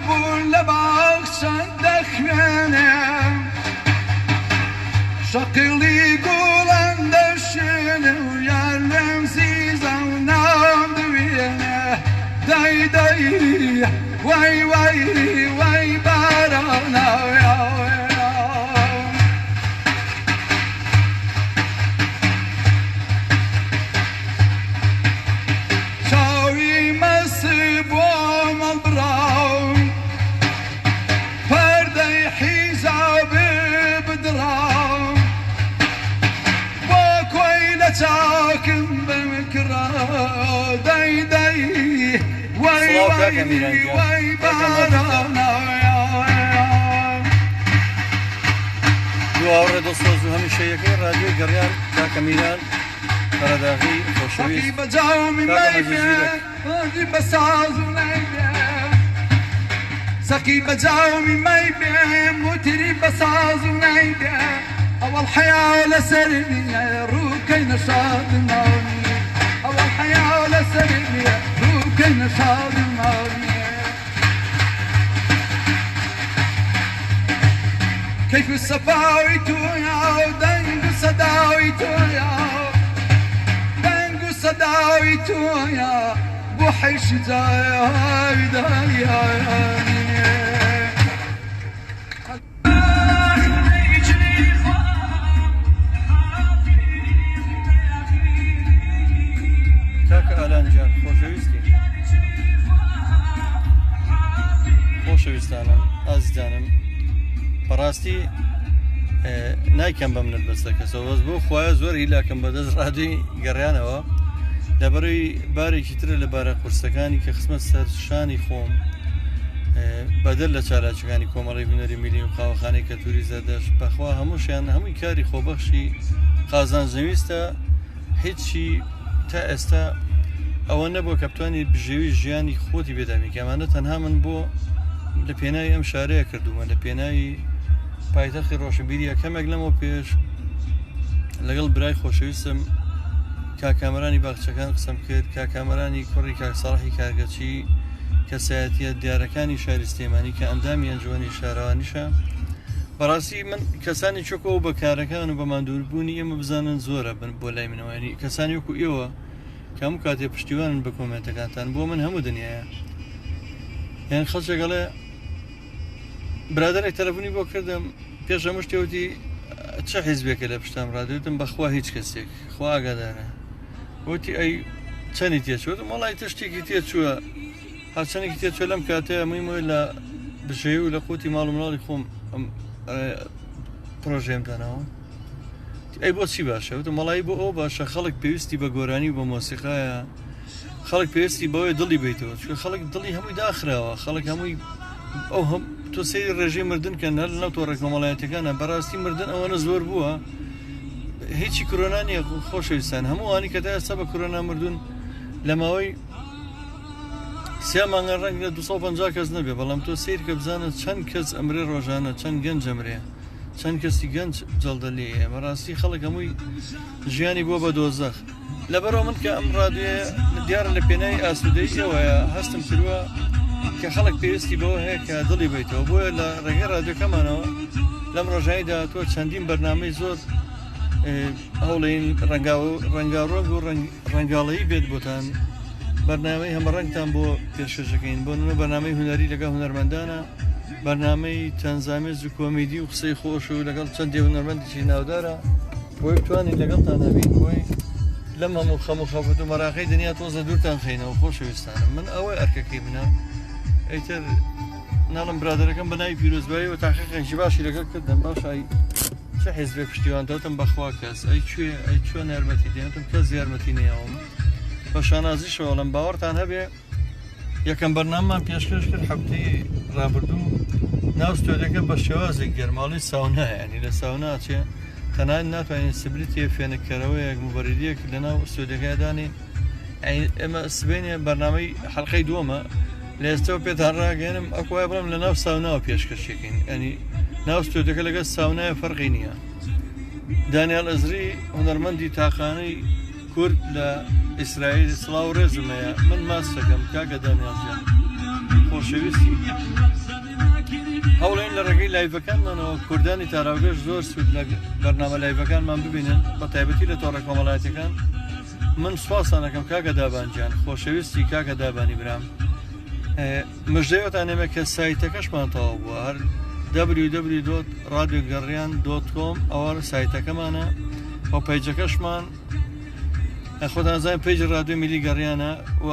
بولبول لە باخچە دەخوێنێ، شەقڵی گوڵان دەشێنێ و یار لێم زیزە و نامدوێنێ. دەی دەی وەی وەی وەی بارانە. چاوی مەسی بۆ مەڵبڕاو، پەردەی حیجابی بدڕاو، بۆ کۆیلە چاکم بمکڕە. دەی دەی وەی سڵاو وەی کاکە میران گیان، وەی کاکە ماجید جان. بارانە. دوو هاوڕێ دڵسۆز و هەمیشەییەکەی ڕادیۆی گەڕیان کاکە میران قەرەداغی سەقی خۆشەویست، بە جامی کاکە مەی مەجید بێ، زیرەک. ڕۆژی بە ساز و نەی بێ. سەقی بە جامی مەی بێ، موتری بە ساز و نەی بێ. ئەوەڵ حەیا لەسەر نییە، ڕووکەی نەشاد ماونی. ئەوەڵ حەیا لەسەر نییە، ڕووکەی نەشاد ماونی. کەیف و سەفاوی تۆیا و دەنگ و سەداوی تۆیا، دەنگ و سەداوی تۆیا بۆ حەیشی جاوی دایانی. کاکە ئالان گیان خۆشەویستی. خۆشەویستانم، ئازیزانم، بەڕاستی نایکەم بە منەت بەسەر کەسەوە، بەس بۆ خوایە زۆر هیلاکەم بەدەست ڕادیۆی گەڕیانەوە، لەبەرەی بارێکی ترە لە بارە قورسەکانی کە خستمە سەر شانی خۆم، بەدەر لە چالاکیەکانی کۆمەڵی هونەری میلی و قاوەخانەی کەلتوری زەردەشت. بەخوا هەمووشیان هەمووی کاری خۆبەخشی قازانجنەویستە، هیچی تا ئێستا ئەوە نەبووە کە بتوانانی بژێوی ژیانی خۆتی بێدامی کەمانە. تەنها من بۆ لە پێناوی ئەم شارەیە کردوومە، لە پێناوی پایتەختی ڕۆشنبیریە. کەمێک لەمەوە پێش لەگەڵ برای خۆشەویستم کاکامەرانی باخچەکان قسەم کرد، کاکامەرانی کوڕی کاک ساڵحی کارگەچی، کەسایەتیە دیارەکانی شاری سلێمانی کە ئەندامی ئەنجومەنی شارەوانیشە. بەڕاستی من کەسانی چۆکەوە بە کارەکان و بە ماندووربوونی ئێمە بزانن زۆرە بن بۆ لای منەوە، ینی کەسانی وەکو ئێوە کە هەموو کاتێ پشتیوانن بە کۆمێنتەکانتان بۆ من هەموو دنیاە. یان خەڵکێک ئەڵێ برادێک تەلەفۆنی بۆ کردم پێش هەموو شتێ وتی چ حیزبێکە لە پشتام ڕادوتم بەخوا هیچ کەسێک، خوا ئاگادارە. وتی ئەی چەنی تێچووە؟ وتم وەڵی تشتێکی تێچووە، هەرچەندێکی تێچووە لەم کاتەیە مویمەوە لە بژێوی و لە قوتی ماڵ و مناڵی خۆم ئەم پرۆژەیەم داناوە. ئەی بۆ چی باشە؟ وتم وەڵی بۆ ئەو باشە خەڵک پێویستی بە گۆرانی و بە مۆسیقایە، خەڵک پێویستی بەوەی دڵی بیتەوە، چونکە خەڵک دڵی هەمووی داخراوە، خەڵک هەمووی ئەو هەم تۆ سەیری ڕێژەی مردن کەن هەر لەناو تۆڕە کۆمەڵایەتیەکانە. بەڕاستی مردن ئەوەنە زۆر بووە، هیچی کۆرۆنا نییە خۆشەویستان، هەموو ئەوانی کە تا ئێستا بە کۆرۆنا مردوون لە ماوەی سێ مانگە ڕەنگ لە 250 کەس نەبێ، بەڵام تۆ سیر کە بزانە چەند کەس ئەمرێ ڕۆژانە، چەند گەنج ئەمرێ، چەند کەسی گەنج جەڵدە لێیە. بەڕاستی خەڵک هەمووی ژیانی بووە بە دۆزەخ. لەبەرەوە من کە ئەم ڕادیۆیە دیارە لە پێناوی ئاسوودەی ئێوەیە، هەستم کردووە کە خەڵک پێویستی بەوە هەیە کە دڵی بیتەوە، بۆیە لە ڕێگەی ڕادیۆکەمانەوە لەم ڕۆژانی داهاتووە چەندین بەرنامەی زۆر هەوڵین ڕەنگاڕەنگ و ڕەنگاڵەیی بێت بۆتان، بەرنامەی هەمەڕەنگتان بۆ پێشکەشەکەین. بۆ نمونە بەرنامەی هونەری لەگەڵ هونەرمەندانە، بەرنامەی تەنزامێز و کۆمیدی و قسەی خۆش و لەگەڵ چەندی هونەرمەندێکی ناودارە، بۆی بتوانین لەگەڵتان هەبین، بۆی لەم هەموو خەم و خەفەت و مەراقەی دنیا تۆزە دوورتان خەینەوە. خۆشەویستانم من ئەوەی ئەرکەکەی منە. ئیتر ناڵم برادەرەکەم بە ناوی پیرۆزبایی و تاقیقێکی باشی لەگەڵ کردم. باش ئەی چه حیزبێک پشتیوان دەوتم؟ بەخوا کەس. ئەی کوێ، ئەی چۆن یارمەتی دێنتم؟ کەس یارمەتی نەیاوم. بە شانازیشەوە ئەڵێم باوەڕتان هەبێ یەکەم بەرنامەمان پێشکەش کرد هەفتەی ڕابردوو، ناو ستۆدیۆکە بە شێوازێک گەرماڵی ساونا، ینی لە ساونا چێ، تەنانەت ناتوانین سبلیتێ فێنککەرەوەیەک مبەریدیەک لەناو ستۆدیۆکە دانین. ئێمە سبەینێ بەرنامەی حەلقەی دووەمە، لە ئێستەوە پێتان ڕاگەێنم ئەکوایە بڵێم لە ناو ساوناوە پێشکەشێکین، ینی ناو ستۆدیۆکە لەگەڵ ساونایە فەرقی نییە. دانیال ئەزری هونەرمەندی تاقانەی کورد لە ئیسرائیل سڵاو ڕێزم هەیە، من ماچ دەکەم کاکە دانیال گیان. خۆشەویستی. هەوڵین لە ڕێگەی لایڤەکانمانەوە کوردانی تاراوگەش زۆر سوود لە بەرنامە لایڤەکانمان ببینن بە تایبەتی لە تۆڕە کۆمەڵایەتەکان. من سوپاستان ئەکەم کاکە دابان گیان، خۆشەویستی کاکە دابانی برام. مژدەیەتان ئێمە کە سایتەکەشمان تەواو بووە هەر www.radiogarrian.com ئەوە سایتەکەمانە و پەیجەکەشمان خۆتان زانین پەیجی رادیۆ میلی گەڕیانە و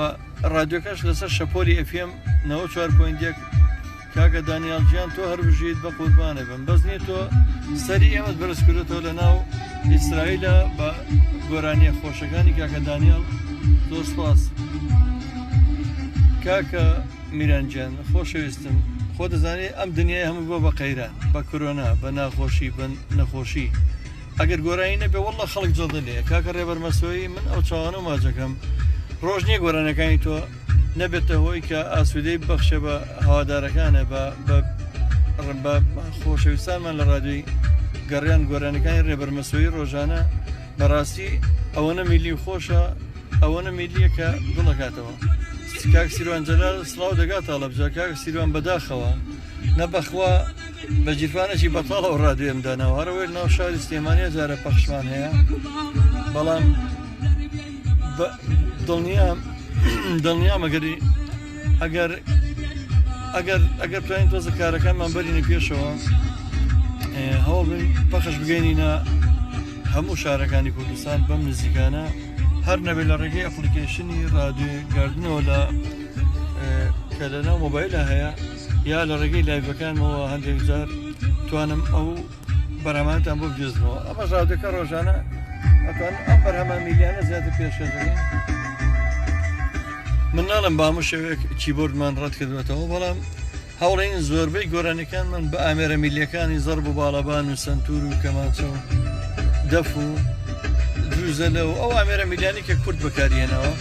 رادیۆکەش لەسەر شەپۆلی FM 94.1. کاکە دانیال گیان تۆ هەر بژیت بە قوربانە بم، بەس نییە تۆ سەری ئێمەت بەرز کردێتەوە لە ناو ئیسرائیلە بە گۆرانیە خۆشەکانی. کاکە دانیال زۆر سپاس. کاکە میران گیان خۆشەویستم، خۆ دەزانی ئەم دنیای هەموو بۆ بە قەیران، بە کۆرۆنا، بە ناخۆشی، بە نەخۆشی، ئەگەر گۆرانی نەبێ والله خەڵک جڵدە لێ. کاکە ڕێبەر مەسۆیی من ئەو چاوانە و ماجەکەم ڕۆژ نییە گۆرانەکانی تۆ نەبێتە هۆی کە ئاسوودەی بەخشێ بە هەوادارەکانە بە خۆشەویستانمان لە رادیۆی گەڕیان. گۆرانەکانی ڕێبەر مەسۆیی ڕۆژانە بەڕاستی ئەوەنە میلی خۆشە، ئەوەنە میلیە کە دڵەکاتەوە. کاک سیروان جەلال سڵاو دەگاتە هەڵەبجە. کاک سیروان بەداخەوە نەبەخوا بە گیرفانێکی بەتاڵەوە رادیۆم داناوە، هەرەوەی ناو شاری سلێمانیە جارە پەخشمان هەیە، بەڵام دڵنیام دڵنیام ئەگەری ئەگەر ئەگەر ئەگەر توانین تۆزە کارەکانمان بەرینە پێشەوە، هەوڵ بین پەخش بگەینینە هەموو شارەکانی کوردستان بەم نزیکانە، هەر نەبێت لە ڕێگەی ئەپلیکیشنی رادیۆ گاردنەوە لە کە لە ناو مۆبایلە هەیە یا لە ڕێگەی لایڤەکانمەوە هەندێک جار توانم ئەو بەرهەمانتان بۆ بگوێزمەوە. ئەمە ڕادیۆکە ڕۆژانە ئەتوان ئەم بەرهەمە میلیانە زیاتر پێشکەش دەکەین. من ناڵم بە هەموو شێوەیەک کیبۆردمان ڕەت کردوێتەوە، بەڵام هەوڵین زۆربەی گۆرانیەکانمان بە ئامێرە میلیەکانی زەرب و باڵەبان و سەنتور و کەمانچە و دەف و جوزەلە و ئەو ئامێرە میلیانی کە کورد بەکاریێنەوە،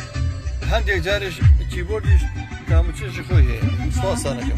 هەندێک جاریش کیبۆردیش تاموچێژی خۆی هەیە. سپاسانەکەم.